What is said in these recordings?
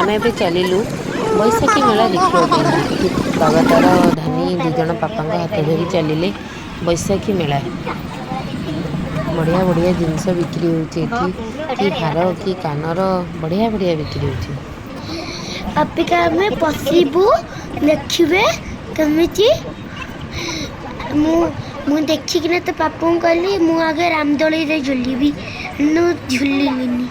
ଆମେ ଏବେ ଚାଲିଲୁ ବୈଶାଖୀ ମେଳା ଦେଖିବା ପାଇଁ। ବାବା ତାର ଧାନୀ ଦୁଇ ଜଣ ପାପାଙ୍କ ହାତ ଧରି ଚାଲିଲେ ବୈଶାଖୀ ମେଳା। ବଢ଼ିଆ ବଢ଼ିଆ ଜିନିଷ ବିକ୍ରି ହେଉଛି ଏଠି, କି ହାର କି କାନର ବଢ଼ିଆ ବଢ଼ିଆ ବିକ୍ରି ହେଉଛି। ଅବିକା ଆମେ ପଶିବୁ, ଦେଖିବେ କେମିତି। ମୁଁ ମୁଁ ଦେଖିକିନା ତ ପାପୁଙ୍କୁ କହିଲି, ମୁଁ ଆଗେ ରାମଦୋଳିରେ ଝୁଲିବି। ମୁଁ ଝୁଲିଲିନି।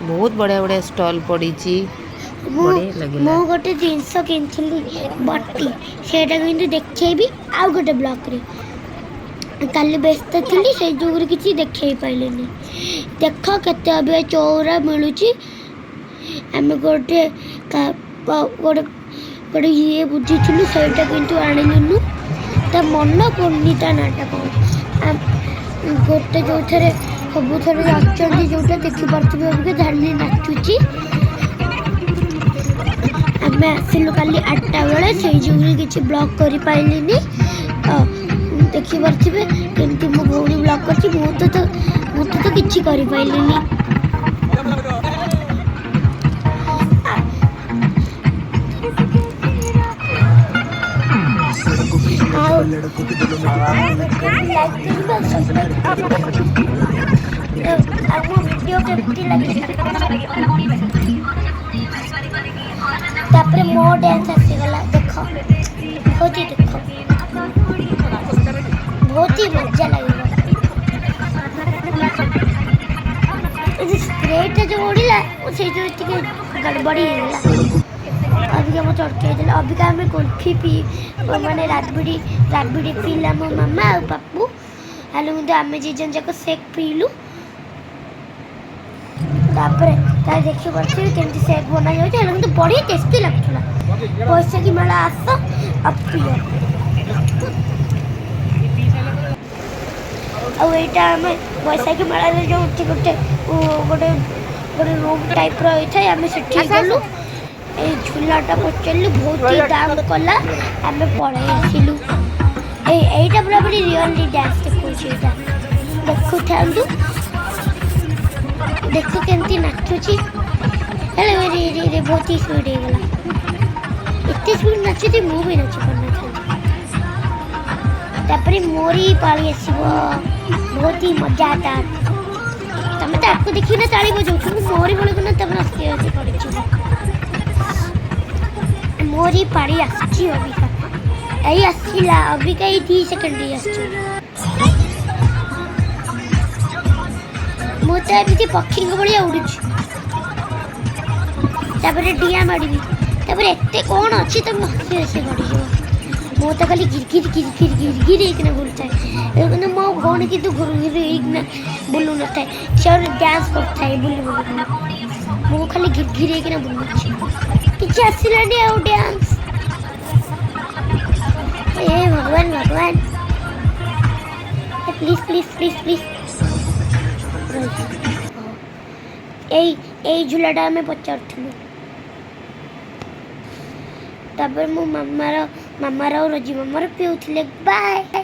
ବହୁତ ବଢ଼ିଆ ବଢ଼ିଆ ଷ୍ଟଲ୍ ପଡ଼ିଛି। ମୁଁ ବଢ଼ିଆ ଲାଗିଲା। ମୁଁ ଗୋଟେ ଜିନିଷ କିଣିଥିଲି, ବଟି, ସେଇଟା କିନ୍ତୁ ଦେଖେଇବି ଆଉ ଗୋଟେ ବ୍ଲଗ୍ରେ। କାଲି ବ୍ୟସ୍ତ ଥିଲି, ସେଇ ଯୋଗୁରୁ କିଛି ଦେଖେଇ ପାରିଲିନି। ଦେଖ କେତେ ଏବେ ଚଉରା ମିଳୁଛି। ଆମେ ଗୋଟେ ଗୋଟେ ଗୋଟେ ଇଏ ବୁଝିଥିଲୁ, ସେଇଟା କିନ୍ତୁ ଆଣିଲୁନୁ। ତା ମନ ପଡ଼ୁନି ତା ନାଁଟା କ'ଣ। ଗୋଟେ ଯେଉଁଥିରେ ସବୁଥିରେ ନାଚନ୍ତି, ଯେଉଁଟା ଦେଖିପାରୁଥିବେ। ଅବିକା ଧାନି ନାଚୁଛି। ଆମେ ଆସିଲୁ କାଲି 8ଟା ବେଳେ, ସେଇ ଯୋଗୁରୁ କିଛି ବ୍ଲଗ୍ କରିପାରିଲିନି। ଦେଖିପାରୁଥିବେ କେମିତି ମୋ ଭଉଣୀ ବ୍ଲଗ୍ କରିଛି। ମୁଁ ତ କିଛି କରିପାରିଲିନି। ଆଉ ଲାଇକ୍ କରିବେ, ସବସ୍କ୍ରାଇବ୍ କରିବେ। ଆଉ ମୋ ଭିଡ଼ିଓ କେମିତି ଲାଗିଲା? ତାପରେ ମୋ ଡ୍ୟାନ୍ସ ଆସିଗଲା। ଦେଖ ବହୁତ ହି, ଦେଖ ବହୁତ ହି ମଜା ଲାଗିବ। ଏ ଯୋଉ ସ୍ପ୍ରେଟା ଯୋଉ ଉଡ଼ିଲା, ସେଇ ଯୋଉ ଟିକେ ଗଡ଼ବଡ଼ି ହେଇଗଲା। ଅବିକା ମୁଁ ଚଡ଼କେଇ ଦେଲା। ଅବିକା ଆମେ କୁଲଫି ପିଇ, ମାନେ ରାବିଡ଼ି, ରାବିଡ଼ି ପିଇଲା ମୋ ମାମା ଆଉ ପାପୁ। ହେଲେ କିନ୍ତୁ ଆମେ ଦୁଇ ଜଣ ଯାକ ସେକ୍ ପିଇଲୁ। ତାପରେ ତା ଦେଖିପାରୁଥିବେ କେମିତି ସେକ୍ ବନାଯାଉଛି। ହେଲେ କିନ୍ତୁ ବଢ଼ିଆ ଟେଷ୍ଟି ଲାଗୁଥିଲା। ବୈଶାଖୀ ମେଳା ଆସ ଆଉ ପିଅ। ଆଉ ଏଇଟା ଆମେ ବୈଶାଖୀ ମେଳାରେ ଯେଉଁଠି ଗୋଟେ ଗୋଟେ ଗୋଟେ ରୁମ୍ ଟାଇପ୍ର ହେଇଥାଏ, ଆମେ ସେଠି ଗଲୁ। ଏଇ ଝୁଲାଟା ପଚାରିଲୁ, ବହୁତ ହି ଦାମ କଲା, ଆମେ ପଳେଇ ଆସିଲୁ। ଏଇଟା ପୁରାପୁରି ରିଅଲି ଡ୍ୟାନ୍ସ ଦେଖାଉଛି। ଏଇଟା ଦେଖୁଥାନ୍ତୁ, ଦେଖ କେମିତି ନାଚୁଛି। ହେଲେ ରେ ରେ ରେ, ବହୁତ ହି ସ୍ପିଡ଼ ହେଇଗଲା। ଏତେ ସ୍ପିଡ଼ ନାଚୁଛି, ମୁଁ ବି ନାଚି ପାରିନଥାନ୍ତି। ତାପରେ ମୋରି ପାଳି ଆସିବ, ବହୁତ ହି ମଜା। ତା ତମେ ତାକୁ ଦେଖିକିନା ତାଳି ବଜାଉଛ, ମୁଁ ମୋରି ବେଳକୁ ନା ତମେ ହସି ହସି ପଡ଼ିଯିବ। ମୋରି ପାଳି ଆସୁଛି ଅବିକା। ଏଇ ଆସିଲା ଅବିକା, ଏଇ 2 ସେକେଣ୍ଡ ହେଇ ଆସୁଛି। ମୁଁ ତ ଏମିତି ପକ୍ଷୀଙ୍କ ଭଳିଆ ଉଡ଼ୁଛି। ତାପରେ ଡିଆଁ ମାଡ଼ିବି। ତାପରେ ଏତେ କ'ଣ ଅଛି, ତମେ ହସି ହସି ଗଡ଼ିଯିବ। ମୁଁ ତ ଖାଲି ଘିର୍ ଘିର୍ ଘିର୍ ଘିର୍ ଘିର୍ ଘିର୍ ହେଇକିନା ବୁଲୁଥାଏ। କିନ୍ତୁ ମୋ ଭଉଣୀ କିନ୍ତୁ ଘୁରୁ ଘୁରୁ ହେଇକିନା ବୁଲୁ ନଥାଏ, ସେ ଡ୍ୟାନ୍ସ କରୁଥାଏ ବୁଲି ବୁଲିକିନା। ମୁଁ ଖାଲି ଘିର୍ ଘିର୍ ହେଇକିନା ବୁଲୁଛି, କିଛି ଆସିଲାନି ଆଉ ଡ୍ୟାନ୍ସ। ଏ ଭଗବାନ ଭଗବାନ, ପ୍ଲିଜ୍ ପ୍ଲିଜ୍ ପ୍ଲିଜ୍ ପ୍ଲିଜ୍। ଏଇ ଏଇ ଝୁଲାଟା ଆମେ ପଚାରୁଥିଲୁ। ତାପରେ ମୋ ମାମାର ଆଉ ରୋଜି ମାମାର ପିଉଥିଲେ। ବାଏ।